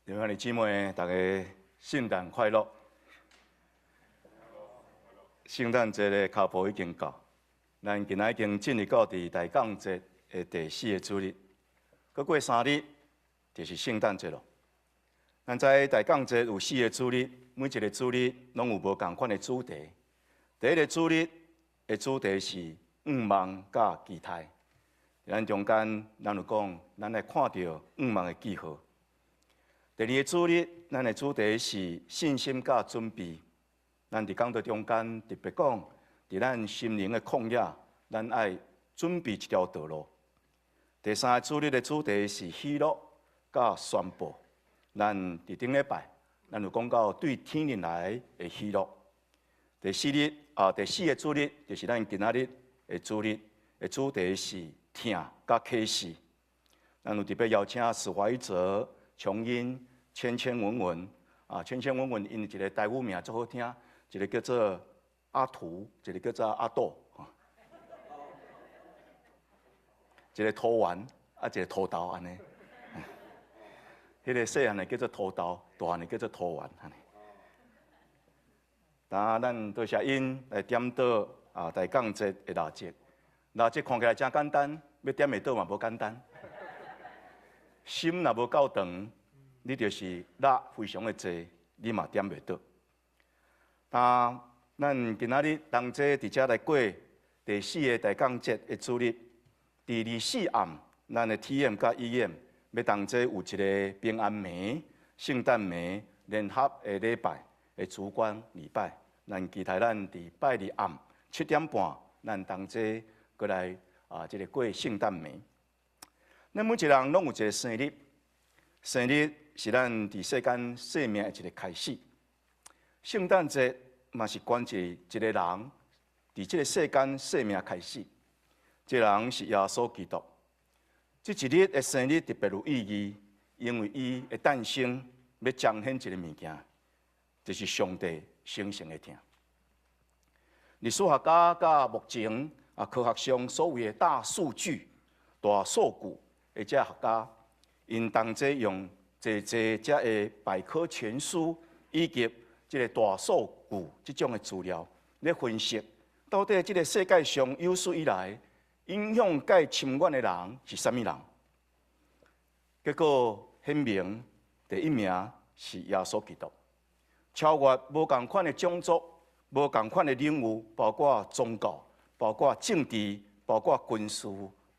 弟兄姊妹，大家聖誕快樂！聖誕節的腳步已經到，咱今仔已經進入到佇大降節的第四个主日，閣過3日就是聖誕節囉。咱知大降節有四个主日，每一个主日攏有無仝款的主題。第一个主日的主題是向望佮期待。咱中間，咱有講，咱來看著向望的記號。第二个主日，咱的主題是信心佮準備。咱佇講道中間特別講，佇咱心靈的曠野，咱愛準備一條道路。第三个主日的主題是喜樂佮宣布。咱佇頂禮拜，咱有講到對天靈來的喜樂。第四日啊，第四个主日就是咱今仔日的主日的主題是疼佮啟示。咱有特別邀請史懷哲、瓊英、千千文文啊，千千文文𪜶一个台語名足好聽。一個叫做阿圖，一個叫做阿豆，一個塗丸，啊，一個塗豆按呢。彼個細漢的叫做塗豆，大漢的叫做塗丸按呢。當咱多謝𪜶來點燈啊，大降節的蠟燭，蠟燭看起來誠簡單，欲點會著嘛無簡單。心若無夠長，你就是蠟非常的濟，你嘛點袂著。啊，咱今仔日同齊佇遮來過第四个大降節的主日，佇24暗，咱的 T.M. 佮 E.M. 欲同齊有一个平安暝、聖誕暝聯合的禮拜的燭光禮拜。咱期待咱佇拜二暗7點半，咱同齊過來啊，這个過聖誕暝。咱每一个人攏有一个生日，生日是咱佇世間生命的一个開始。聖誕節嘛是關於一个人佇這个世間生命開始，這个人是耶穌基督。這一日的生日特別有意義，因為伊的誕生欲彰顯一个物件，就是上帝成聖的疼。歷史學家佮目前啊科學上所謂的大數據、大數據的這學家，𪜶同齊用濟濟這个百科全書以及這个大數據這種的資料來分析，到底這个世界上有史以來影響蓋深遠的人是啥物人？結果顯明第一名是耶穌基督，超越無仝款的種族、無仝款的領域，包括宗教、包括政治、包括軍事、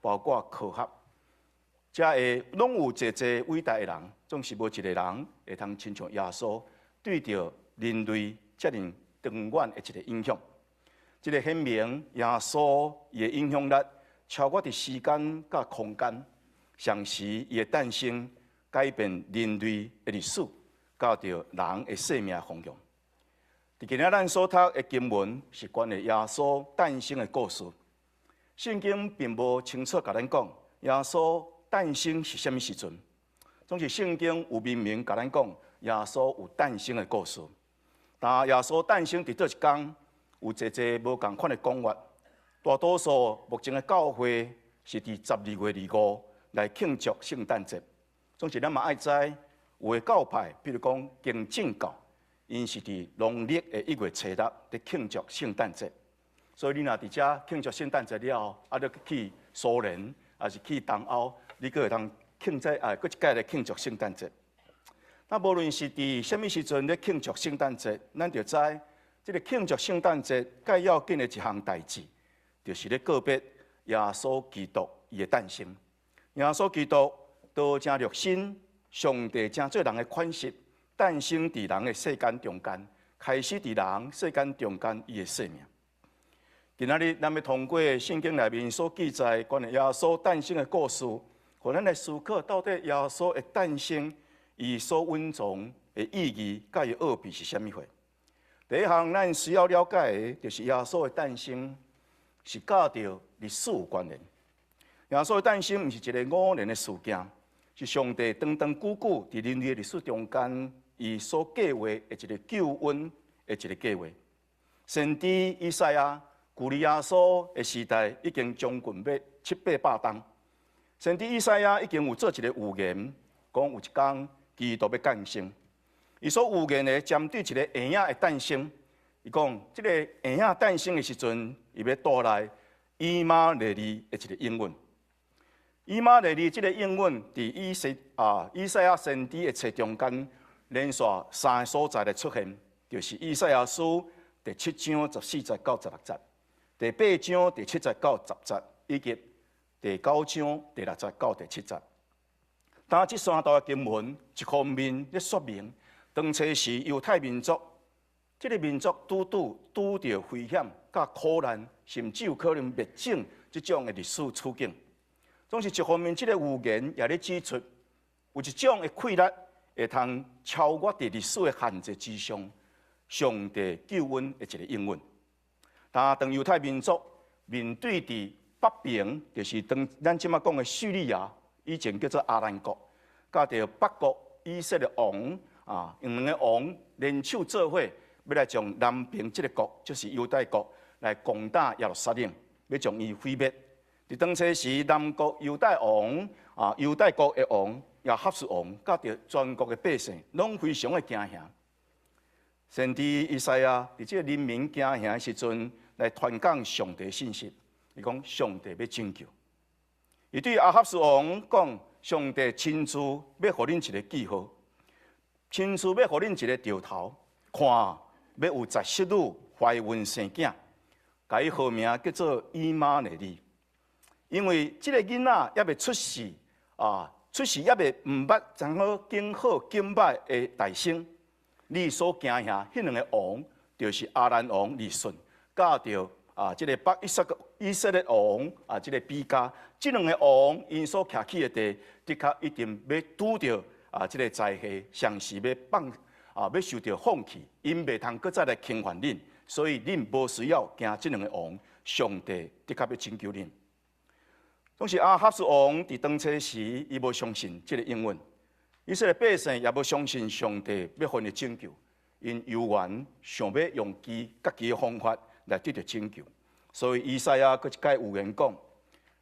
包括科學，這个攏有濟濟偉大的人，總是無一个人會通親像耶穌對著人類遮爾長遠的一个影響。這个顯明耶穌伊的影響力超越佇時間佮空間，同時伊的誕生改變人類的歷史，佮著人的生命方向。佇今仔咱所讀的經文是關於耶穌誕生的故事。聖經並無清楚共咱講耶穌誕生是啥物時陣，總是聖經有明明共咱講耶穌有誕生的故事。但耶穌誕生佇佗一工，有濟濟無仝款的講法。大多數目前的教會是佇12月25來慶祝聖誕節。總是咱嘛愛知，有的教派，比如講更正教，𪜶是佇農曆的1月初六佇慶祝聖誕節。所以你若佇遮慶祝聖誕節了後，啊，你去蘇聯，抑是去東歐，你閣會通慶祝啊，閣一擺來慶祝聖誕節。那無論是佇啥物時陣咧慶祝聖誕節，咱就知這个慶祝聖誕節蓋要緊的一項代誌，就是咧告別耶穌基督伊的誕生。耶穌基督道成肉身，上帝成做人的款式，誕生佇人的世間中間，開始佇人世間中間伊的生命。今仔日咱欲通過聖經內面所記載關於耶穌誕生的故事，予咱來思考到底耶穌的誕生，伊所蘊藏的意義佮伊奧秘是啥物貨？第一項咱需要了解的，就是耶穌的誕生是佮著歷史有關聯。耶穌的誕生毋是一个偶然的事件，是上帝長長久久佇人類歷史中間，伊所計劃的一个救恩的一个計劃。先知以賽亞距離耶穌的時代已經將近欲七八百冬。先知以賽亞已經有做一个預言，講有一天基督欲降生。伊所預言的針對一个嬰仔的誕生，伊講這个嬰仔誕生的時陣，伊欲帶來以馬內利的一个應允。以馬內利這个應允，佇以賽亞先知的冊中間，連續三个所在來出現，就是以賽亞書第七章14節到16節，第八章第七節到十節，以及第九章第六節到第七節。當這三段經文一方面咧說明，當初時猶太民族，這个民族拄拄拄著危險、佮苦難，甚至有可能滅種這種的歷史處境。總是一方面，這个預言也咧指出，有一種的氣力會通超越佇歷史的限制之上，上帝救恩的一个應允。但當猶太民族面對佇北邊，就是當咱這馬講的敘利亞，以前叫做亞蘭國，佮著北國以色列王啊，𪜶兩个王聯手做伙，欲來將南邊這个國，就是猶大國，來攻打耶路撒冷，欲將伊毀滅。佇當初時，南國猶大王啊，猶大國的王亞哈斯王，佮著全國的百姓，攏非常的驚嚇。先知以賽亞佇這个人民驚嚇的時陣，來傳講上帝信息。伊講上帝欲拯救。伊對亞哈斯王講，上帝親自欲予恁一个記號，親自欲予恁一个兆頭，看欲有十室女懷孕生囝，共伊號名叫做以馬內利。因為這个囡仔猶未出世啊，出世猶未毋捌怎好經好經歹的代生，你所驚嚇彼兩个王，就是亞蘭王利汛，佮著啊，這个北以色列王啊，這个比加，這兩个王𪜶所徛起的地，的確一定欲拄著啊，這个災禍，隨時欲放啊，欲受著放棄，𪜶袂通閣再來侵犯恁，所以恁無需要驚這兩个王，上帝的確欲拯救恁。當時亞哈斯王佇當初時，伊無相信這个應允，以色列百姓也無相信上帝欲予𪜶拯救，𪜶猶原想欲用其家己的方法來得著拯救。所以以賽亞閣一擺預言講：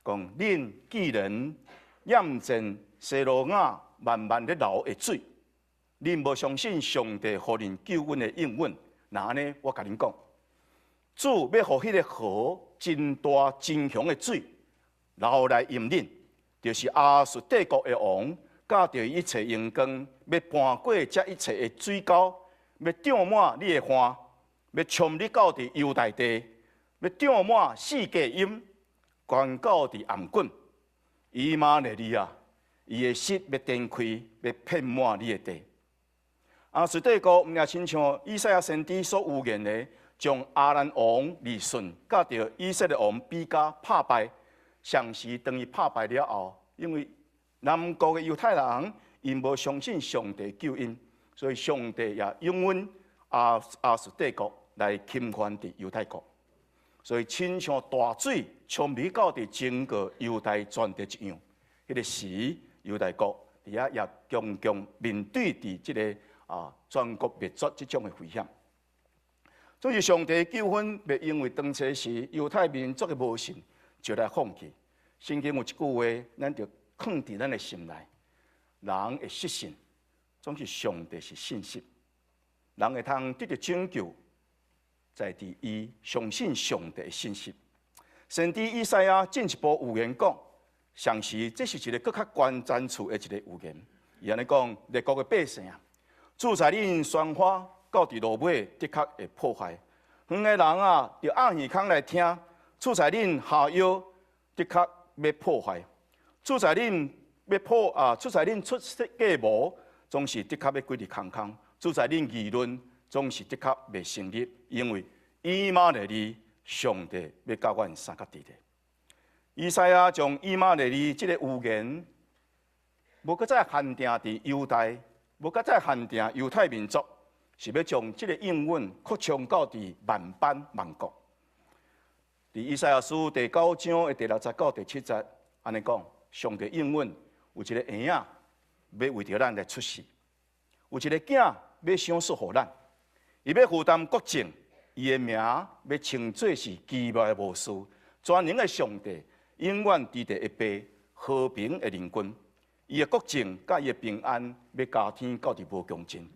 講恁既然厭見西羅亞慢慢咧流的水，恁無相信上帝予恁救恩的應允，那按呢，我共恁講，主欲予彼个河真大真雄的水流來淹恁，就是亞述帝國的王，佮著一切榮光，欲搬過這一切的水溝，欲漲滿你的岸，欲衝你到佇猶大地，欲漲滿四界淹，懸到佇頷頸。以馬內利啊，伊的室欲展開，欲遍滿你的地。亞述帝國毋也親像以賽亞先知所預言的，將亞蘭王利汛佮著以色列王比加拍敗。同時當伊拍敗了後，因為南國的猶太人𪜶無相信上帝救𪜶，所以上帝也容允亞述帝國來侵犯佇猶太國。所以親像大水沖入到佇整個猶太全地一樣，彼个時猶大國佇遐也強強面對佇這个全國滅絕這種的危險。總是上帝救恩，袂因為當初時猶太民族的無信就來放棄。聖經有一句話，咱著囥佇咱的心內：人會失信，總是上帝是信實。人會通得著拯救，在佇伊相信上帝的信實。先知以賽亞進一步預言講，同時這是一个閣較懸層次的一个預言。伊按呢講：列國的百姓啊，主在恁鮮花到佇落尾的確會破壞。遠的人啊，著掩耳孔來聽，主在恁下腰的確欲破壞。主在恁欲破啊，主在恁出計謀，總是的確欲歸佇空空。主在恁議論，總是的確袂成立，因為以馬內利，上帝欲佮阮相佮佇咧。以賽亞將以馬內利這个預言，無閣再限定佇猶大，無閣再限定猶太民族，是欲將這个應允擴充到佇萬邦萬國。佇以賽亞書第九章的第六節到第七節，按呢講，上帝應允有一个嬰仔欲為著咱來出世，有一个囝欲賞賜予咱，伊欲負擔國政，伊的名欲稱做是奇妙的謀士，全能的上帝，永遠佇地的爸，和平的領軍。伊的國政佮伊的平安，欲加添到佇無窮盡。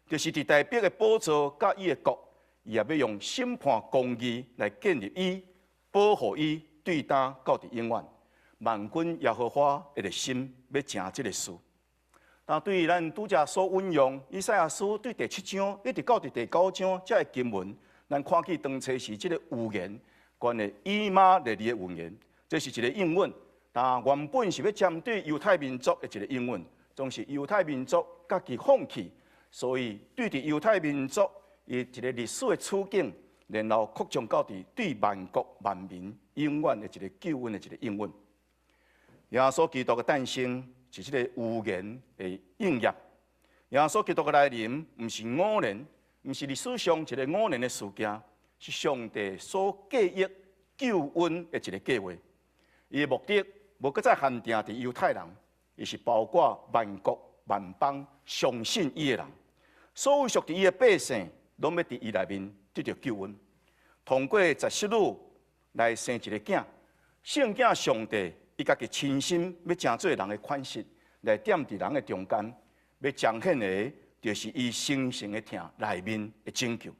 就是佇大衛的寶座佮伊的國，伊也欲用審判公義來建立伊，保護伊，對今到佇永遠。萬軍耶和華的心欲成這个事。但對咱拄才所引用以賽亞書對第七章一直到佇第九章這个經文，咱看見當初時這个預言，關於以馬內利的預言，這是一个應允。但原本是欲針對猶太民族的一个應允，總是猶太民族家己放棄，所以對佇猶太民族伊一个歷史的處境，然後擴張到佇對萬國萬民永遠的一个救恩的一个應允。耶穌基督的誕生是這个預言的應驗。耶穌基督的來臨，毋是偶然，毋是歷史上一个偶然的事件，是上帝所計劃救恩的一个計劃。伊的目的無閣再限定佇猶太人，伊是包括萬國萬邦相信伊的人，所有屬佇伊的百姓，攏欲佇伊內面得著救恩。通過十室女來生一个囝，聖囝上帝伊家己親身欲成做人的款式，來踮佇人的中間，欲彰顯的，就是伊神聖的疼內面的拯救。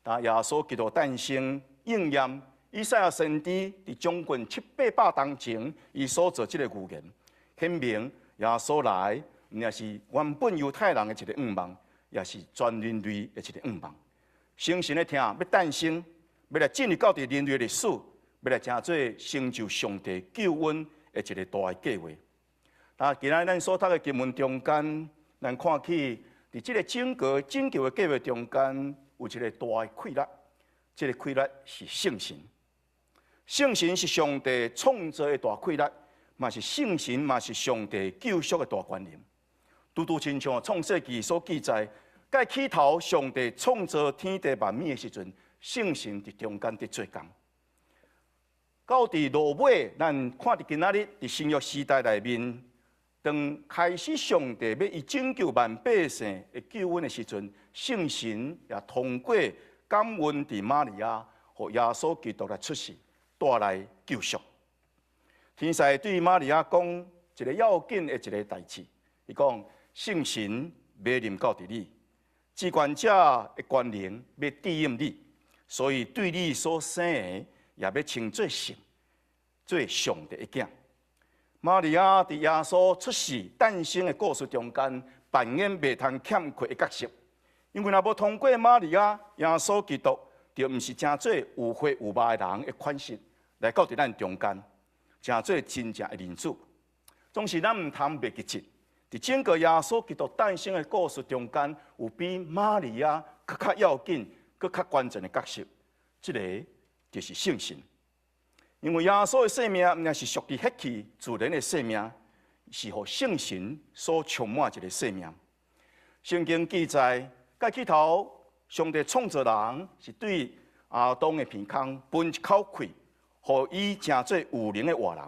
當耶穌基督誕生應驗以賽亞先知佇將近七八百冬前，伊所做這个預言，顯明耶穌來，毋但是原本猶太人的一个願望，也是全人類的一个願望。聖神的疼欲誕生，欲來進入到佇人類歷史，欲來成做成就上帝救恩的一个大的計劃。啊，今仔咱所讀的經文中間，咱看起佇這个整個拯救的計劃中間，有一个大的氣力，這个氣力是聖神。聖神是上帝創造的大氣力，嘛是聖神，嘛是上帝救贖的大權能。拄拄親像創世記所記載，蓋起頭上帝創造天地萬物的時陣，聖神佇中間佇做工。到佇落尾，咱看佇今仔日佇新約時代內面，當開始上帝欲以拯救萬百姓的救恩的時陣，聖神也通過感孕佇瑪利亞，予耶穌基督來出世，帶來救贖。天使對瑪利亞講一个要緊的一个代誌，伊講聖神欲臨到佇你，至懸者的權能欲庇蔭你，所以對你所生的也欲稱做聖，做上帝的囝。瑪利亞佇耶穌出世誕生的故事中間，扮演袂通欠缺的角色。因為若無通過瑪利亞，耶穌基督就毋是成做有血有肉的人的款式來到佇咱中間，成做真正的人子。總是咱毋通袂記得，佇整個耶穌基督誕生的故事中間，有比瑪利亞閣較要緊、閣較關鍵的角色，這个就是聖神。因為耶穌的生命毋是屬佇血氣自然的生命，是予聖神所充滿一个生命。聖經記載，蓋起頭，上帝創造人是對亞當的鼻孔噴一口氣，予伊成做有靈的活人。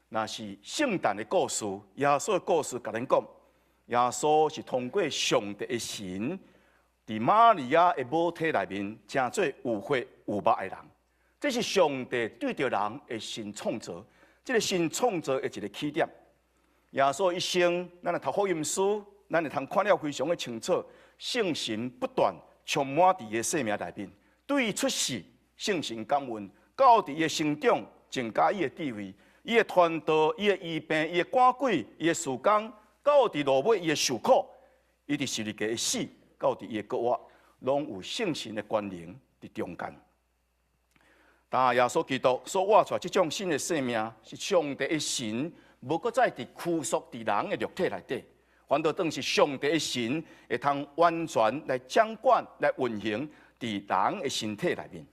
若是聖誕的故事，耶穌的故事，共咱講，耶穌是通過上帝的神，佇瑪利亞的母體內面，成做有血有肉的人。這是上帝對著人的新創造，這个新創造的一个起點。耶穌一生，咱來讀福音書，咱會通看了非常的清楚，聖神不斷充滿佇伊的生命內面，對伊出世，聖神感孕，到佇伊的成長，增加伊的智慧，伊的傳道，伊的醫病，伊的趕鬼，伊的事工，到佇落尾伊的受苦，伊佇十字架的死，到佇伊的復活，攏有聖神的權能佇中間。但耶穌基督所活出來這種新的生命，是上帝的神，無閣再佇拘束佇人的肉體內底，反倒轉是上帝的神會通完全來掌管、來運行佇人的身體內面。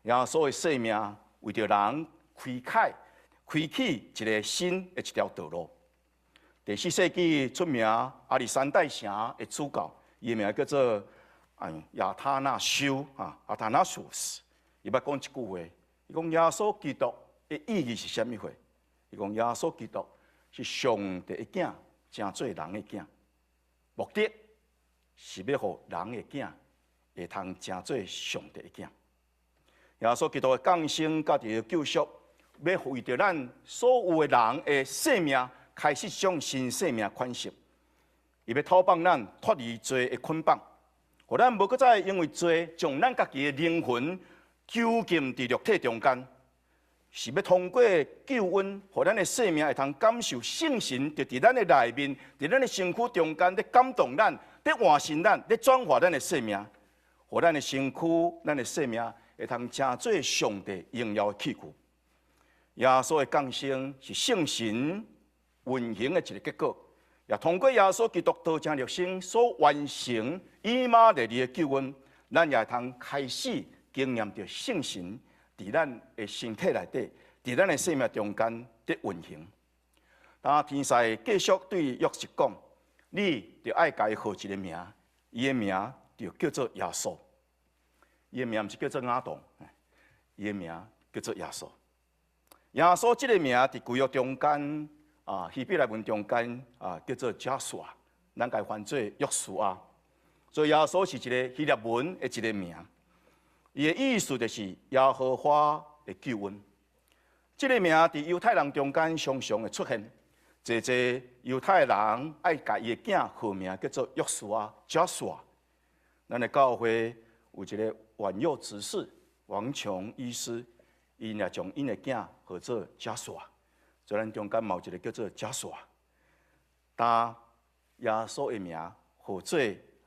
耶穌的生命為著人開啟一个新的一條道路。第四世紀出名亞歷山大城的主教，伊的名叫做亞他那修啊，阿塔納修斯。伊捌講一句話，伊講耶穌基督的意義是啥物貨？伊講耶穌基督是上帝的囝，成做人的囝，目的是欲予人的囝會通成做上帝的囝。耶穌基督的降生佮伊的救贖，欲為著咱所有的人的生命開始一種新生命款式。伊欲討放咱脫離罪的捆綁，予咱無閣再因為罪將咱家己的靈魂囚禁佇肉體中間，是欲通過救恩，予咱的生命會通感受聖神就佇咱的內面，佇咱的身軀中間咧感動咱，咧換新咱，咧轉化咱的生命，予咱的身軀、咱的生命會通成做上帝榮耀的器具。耶穌的降生是聖神運行的一个結果，也通過耶穌基督道成肉身所完成以馬內利的救恩，咱也會通開始經驗著聖神佇咱的身體內底，佇咱的生命中間佇運行。當天使繼續對約瑟講：你著愛共伊號一个名，伊的名就叫做耶穌。伊的名毋是叫做亞當，伊的名叫做耶穌。耶穌這个名佇舊約中間啊，希伯來文中間啊，叫做 Joshua，咱共伊翻做約書亞。所以耶穌是一个希臘文的一个名，伊的意思就是耶和華的救恩。這个名佇猶太人中間常常會出現，濟濟猶太人愛共伊的囝號名叫做約書亞 Joshua。咱的教會有一个婉佑執事王瓊醫師，𪜶也將𪜶的囝號做 Joshua，所以咱中間嘛有一个叫做 Joshua。當耶穌的名號做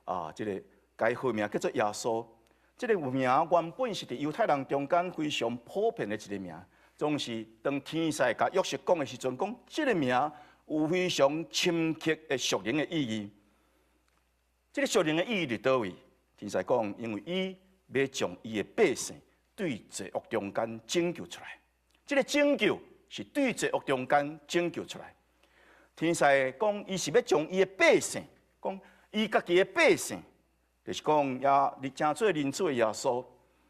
啊，這个共伊號名叫做耶穌，這个名原本是佇猶太人中間非常普遍的一个名。總是當天使共約瑟講的時陣，講這个名有非常深刻的屬靈的意義。這个屬靈的意義佇佗位？天使講，因為伊欲將伊的百姓對罪惡中間拯救出來。這个拯救是對罪惡中間拯救出來。天使講，伊是欲將伊的百姓，講伊家己的百姓，就是講也你成做人子的耶穌，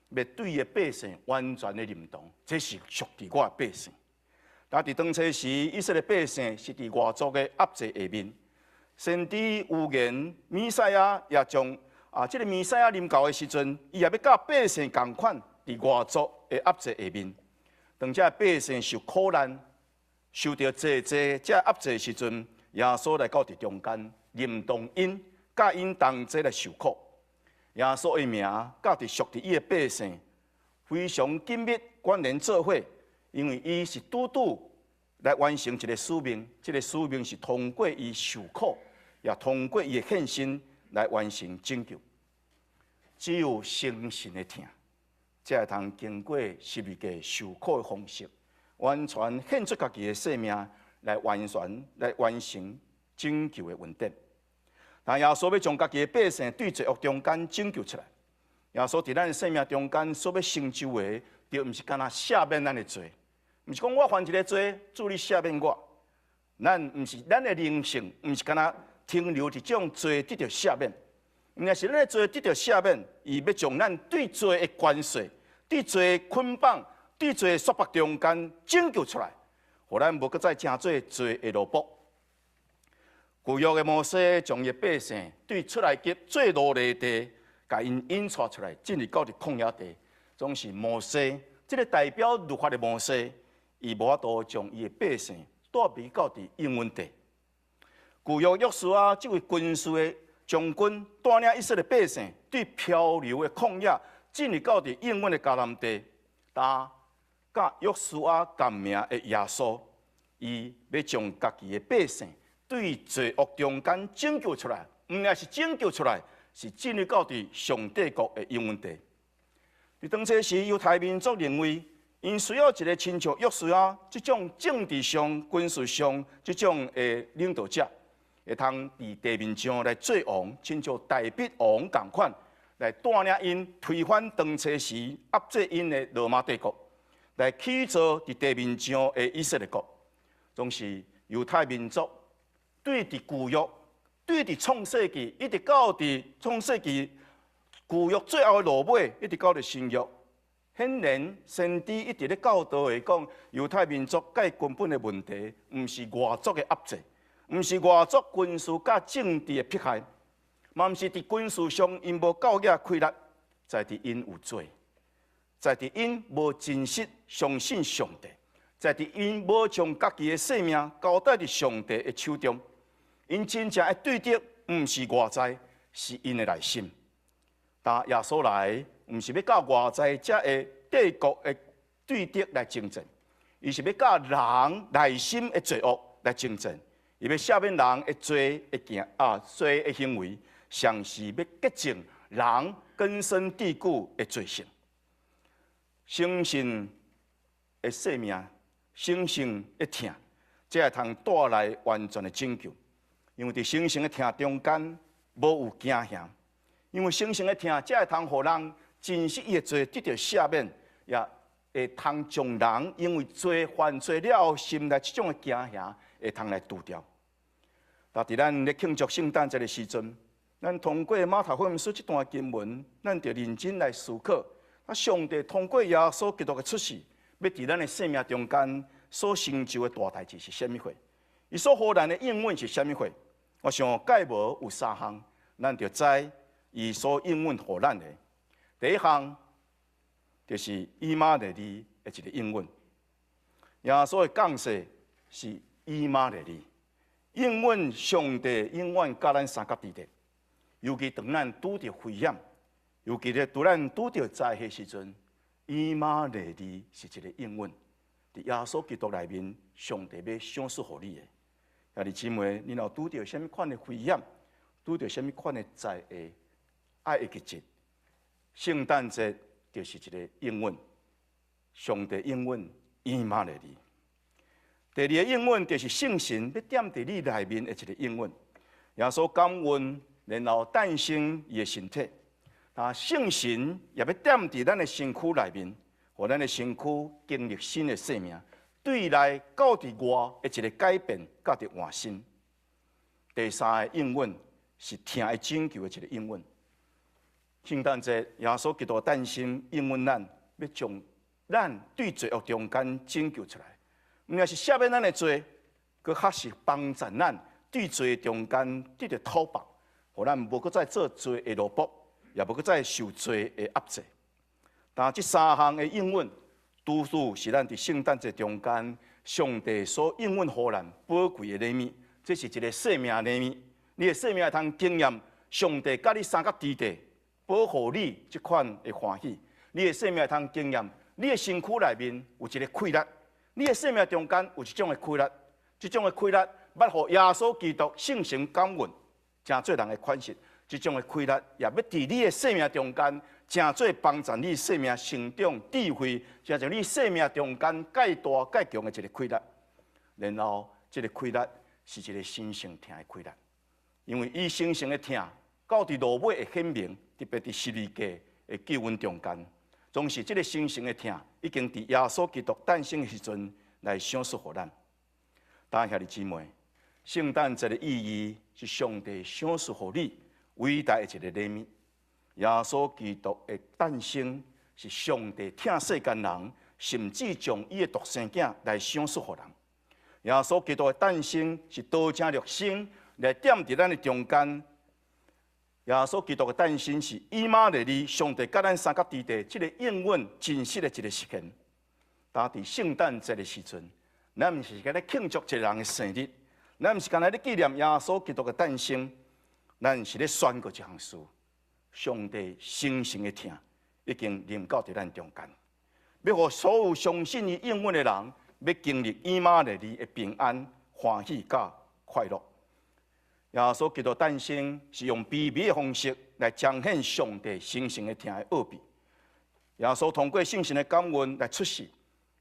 欲對伊的百姓完全的認同，這是屬佇我的百姓。但佇當初時，以色列百姓是佇外族的壓制下面，先知預言彌賽亞也將啊，這个彌賽亞臨到的時陣，伊也欲佮百姓仝款佇外族的壓制下面。當這百姓受苦難、受著濟濟這壓制的時陣，耶穌來到佇中間，認同𪜶，佮𪜶同齊來受苦。耶穌的名佮佇屬佇伊的百姓非常緊密關聯做伙，因為伊是拄拄來完成一个使命，這个使命是通過伊受苦，也通過伊的獻身來完成拯救。只有誠實的疼，才會通經過十字架受苦的方式，完全獻出家己的生命來完全來完成拯救的恩典。但耶穌欲將家己的百姓對罪惡中間拯救出來，耶穌佇咱的生命中間所欲成就的，就毋是干焦赦免咱的罪，毋是講我犯一个罪，主你赦免我。咱毋是咱的靈性，毋是干焦停留佇這種罪得著赦免，毋是咱的罪得著赦免，伊欲將咱對罪的關稅、對罪的捆綁、對罪的束縛中間拯救出來，予咱無閣再成做罪的奴僕。舊約的摩西將伊的百姓對出埃及做奴隸地，共𪜶引帶出來，進入到佇曠野地，總是摩西這个代表律法的摩西，伊無法度將伊的百姓帶入到佇應允地。舊約約書亞這位軍事的將軍，帶領以色列百姓對漂流的曠野進入到佇應允的迦南地，但佮約書亞仝名的耶穌，伊欲將家己的百姓對罪惡中間拯救出來，毋但是拯救出來，是進入到佇上帝國的應允地。佇當初時，猶太民族認為，𪜶需要一个親像約書亞這種政治上、軍事上這種的領導者，會通佇地面上來做王，親像大衛王仝款，來帶領𪜶推翻當初時壓制𪜶的羅馬帝國，來起造佇地面上的以色列國。總是猶太民族對佇舊約，對佇創世記，一直到佇創世記舊約最後的落尾，一直到佇新約，顯然先知一直咧教導的講，猶太民族最根本的問題，毋是外族的壓制，毋是外族軍事佮政治的迫害，嘛毋是佇軍事上𪜶無夠額氣力，在佇𪜶有罪，在佇𪜶無真實相信上帝，在佇𪜶無將家己的性命交代佇上帝的手中，𪜶真正的對敵，毋是外在，是𪜶的內心。但耶穌來，毋是欲佮外在遮的帝國的對敵來爭戰，伊是欲佮人內心的罪惡來爭戰。伊欲赦免人的罪的行啊罪的行為，上是欲潔淨人根深蒂固的罪性。相信的生命，相信的疼，這會通帶來完全的拯救。因為佇聖神的疼中間，無有驚嚇。因為聖神的疼，才會通予人真實伊的罪得著赦免，也會通將人因為罪犯罪了後心內這種的驚嚇，會通來除掉。但佇咱咧慶祝聖誕節的時陣，咱通過馬太福音書這段經文，咱著認真來思考。啊，上帝通過耶穌基督的出世，欲佇咱的生命中間所成就的大代誌是啥物貨？伊所予咱的應允是啥物貨？我想概無有三項，咱著知伊所應允予咱的。第一項就是以馬內利的一個應允。耶穌的降世是以馬內利，應允上帝永遠佮咱相佮佇咧。尤其當咱拄著危險，尤其咧拄咱拄著災禍時陣，以馬內利是一個應允。佇耶穌基督內面，上帝欲賞賜予你的。兄弟姊妹，你若拄著啥物款的危險，拄著啥物款的災禍，愛會記得，聖誕節就是一個應允，上帝應允以馬內利。第二個應允就是聖神欲踮佇你內面的一個應允。耶穌感恩，然後誕生伊的身體。啊，聖神也欲踮佇咱的身軀內面，予咱的身軀經歷新的生命，對內到佇外的一個改變，佮佇換新。第三個應允是疼的拯救的一個應允。聖誕節，耶穌基督誕生，應允咱欲將咱對罪惡中間拯救出來，毋但是赦免咱的罪，閣較是幫助咱對罪中間得著討縛，予咱無閣再做罪的奴僕，也無閣再受罪的壓制。但這三項的應允，拄拄是咱佇聖誕節中間，上帝所應允予咱寶貴的禮物。這是一個生命禮物，你的生命會通經驗上帝佮你相佮佇咧，保護你這款的歡喜。你的生命會通經驗，你的身軀內面有一個氣力，你的生命中間有一種的氣力，這種的氣力捌予耶穌基督聖神感孕，成做人的款式。這種的氣力也欲佇你的生命中間，成做幫助你生命成長智慧，成做你生命中間蓋大蓋強的一個氣力。然後，這個氣力是一個神聖疼的氣力，因為伊神聖的疼到佇落尾會顯明，特別佇十字架的救恩中間，總是這個神聖的疼已經佇耶穌基督誕生的時陣來賞賜予咱。但兄弟姊妹，聖誕節的意義是上帝賞賜予你偉大的一個禮物。耶穌基督的誕生是上帝疼世間人，甚至將伊的獨生囝來賞賜予人。耶穌基督的誕生是道成肉身來踮佇咱的中間。耶穌基督的誕生是以馬內利，上帝佮咱相佮佇咧，這個應允真實的一個實現。但佇聖誕節的時陣，咱毋是咧慶祝一個人的生日，咱毋是干焦咧紀念耶穌基督的誕生，咱是咧宣告一項事：上帝神聖的疼已經臨到佇咱中間，欲予所有相信伊應允的人，欲經歷以馬內利的平安、歡喜佮快樂。耶穌基督誕生是用卑微的方式來彰顯上帝神聖的疼的奧秘。耶穌通過聖神的感孕來出世，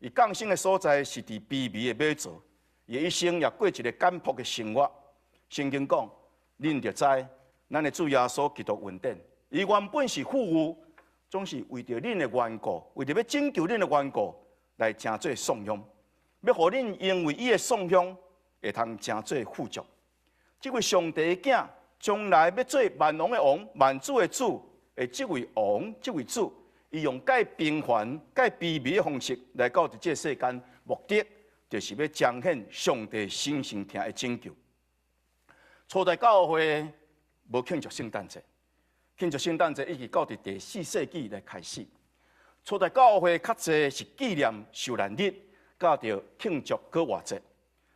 伊降生的所在是佇卑微的馬槽，伊一生也過一個簡樸的生活。聖經講，恁就知，咱的主耶穌基督恩典，伊原本是富有，總是為著恁的緣故，為著欲拯救恁的緣故，來成做喪鄉，欲予恁因為伊的喪鄉，會通成做富足。這位上帝的囝，將來欲做萬王的王、萬主的主的這位王、這位主，伊用蓋平凡、蓋卑微的方式來到佇這個世間，目的就是欲彰顯上帝神聖疼的拯救。初代教會無慶祝聖誕節，慶祝聖誕節一直到佇第四世紀來開始。初代教會較濟是紀念受難日，佮著慶祝復活節。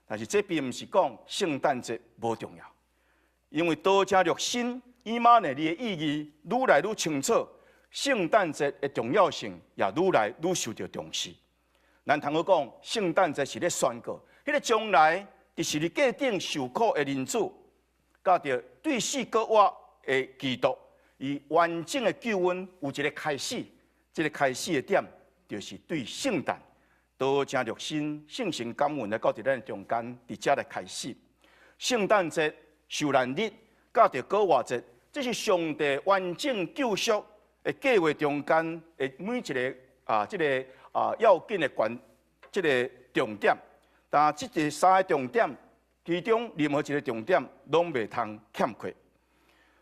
但是這並毋是講聖誕節無重要，因為道成肉身以馬內利的意義愈來愈清楚，聖誕節的重要性也愈來愈受到重視。咱通好講，聖誕節是咧宣告，彼個將來佇十字架頂受苦的人子，佮著對死閣活的基督，伊完整的救恩有一個開始，這個開始的點就是對聖誕。道成肉身，聖神感恩來到佇咱中間，佇遮來開始。聖誕節、受難日，佮著復活節，這是上帝完整救贖的計劃中間的每一個啊，這個啊要緊的關，這個重點。但這個三個重點，其中任何一個重點攏袂通欠缺。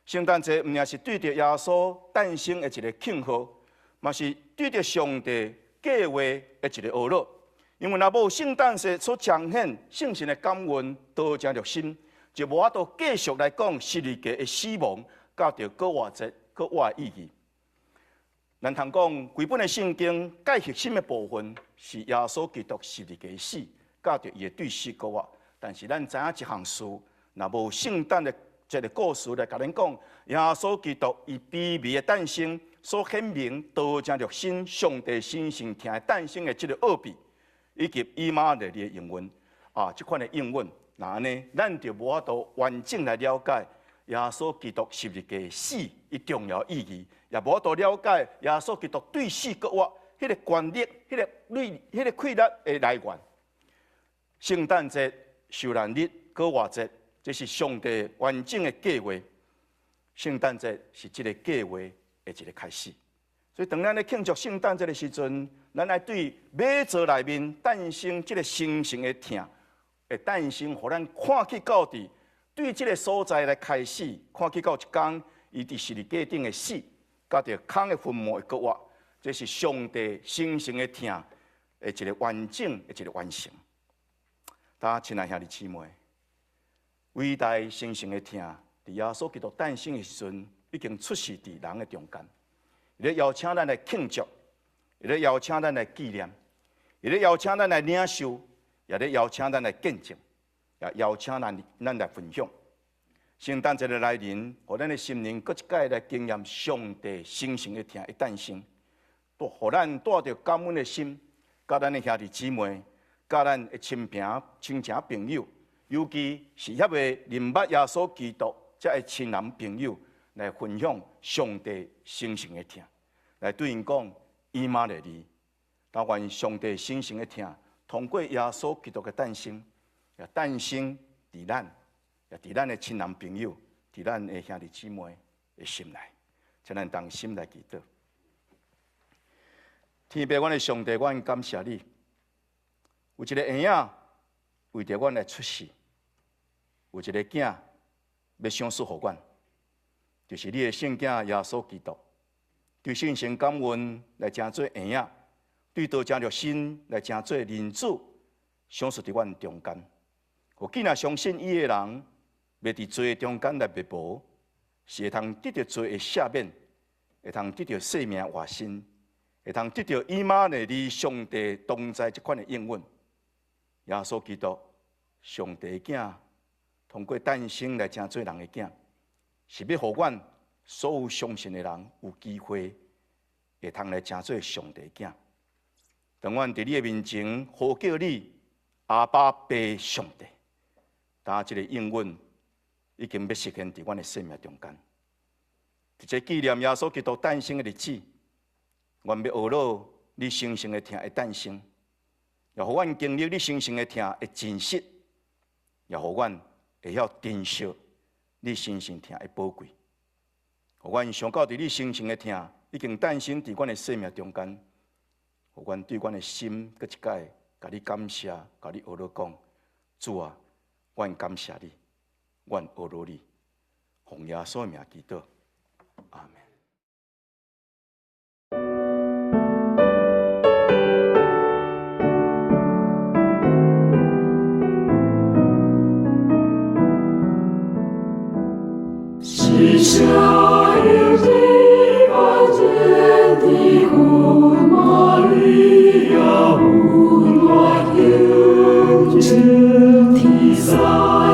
聖誕節毋但是對著耶穌誕生的一個慶賀，嘛是對著上帝計劃的一個呵咾，因為若無聖誕節所彰顯聖神的感恩，道成肉身，就無法度繼續來講十字架的死亡，佮著復活節閣活的意義。咱通講，規本的聖經最核心的部分是耶穌基督十字架的死，佮著伊的對死閣活。但是咱知影一項事，若無聖誕的這個故事來共咱講，耶穌基督伊卑微的誕生，所顯明道成肉身上帝神聖疼的誕生的這個奧秘，以及以馬內利的應允啊，這款的應允，若按呢，咱就無法度完整來了解耶穌基督十字架的死伊重要意義，也無法度了解耶穌基督對死閣活彼個權力、彼個力、彼個氣力的來源。聖誕節、受難日、復活節，這是上帝完整的計劃。聖誕節是這個計劃的一個開始。所以，當咱咧慶祝聖誕節的時陣，咱愛對馬槽內面誕生這個神聖的疼的誕生，予咱看去到佇對這個所在來開始，看去到一工，伊佇十字架頂的死，佮著空的墳墓的復活，這是上帝神聖的疼的一個完整的一個完成。大家親愛兄弟姊妹，偉大神聖的疼，佇耶穌基督誕生的時陣，已經出現佇人的中間。伊咧邀請咱來慶祝，伊咧邀請咱來紀念，伊咧邀請咱來領受，也咧邀請咱來見證，也邀請咱來分享。聖誕節的來臨，予咱的心靈閣一擺來經驗上帝神聖的疼的誕生，予咱帶著感恩的心，佮咱的兄弟姊妹，佮咱的親朋親情朋友，尤其是遐未認捌耶穌基督這个親人朋友，來分享上帝神聖的疼，來對𪜶講以馬內利。但願上帝神聖的疼，通過耶穌基督的誕生，也誕生佇咱，也佇咱的親人朋友，佇咱的兄弟姊妹的心內，請咱同心來祈禱。天父，阮的上帝，阮感謝你，有一個嬰仔為著阮來出世，有一個囝欲賞賜予阮，就是你的聖囝耶穌基督，對聖神感恩來成做嬰仔，對道成肉身來成做人子，賞賜佇阮中間。予囝若相信伊的人，袂佇罪中間來滅亡，是會通得著罪的赦免，會通得著生命活新，會通得著以馬內利上帝同在這款的應允。耶穌基督，上帝的囝，通過誕生來成做人的囝，是欲予阮所有相信的人有機會會通來成做上帝的囝。當阮佇你的面前呼叫你阿爸父上帝，當這個應允已經欲實現佇阮的生命中間。佇這紀念耶穌基督誕生的日子，阮欲呵咾你神聖的疼的誕生，也予阮經歷你神聖的疼的真實，也予阮會曉珍惜你神聖疼的寶貴。予阮想到佇你神聖的疼已經誕生佇阮的生命中間，予阮對阮的心閣一擺共你感謝，共你呵咾講，主啊，阮感謝你，阮呵咾你，奉耶穌的名祈禱，阿們。時下有地萬天的魂，瑪利亞無亂。撒。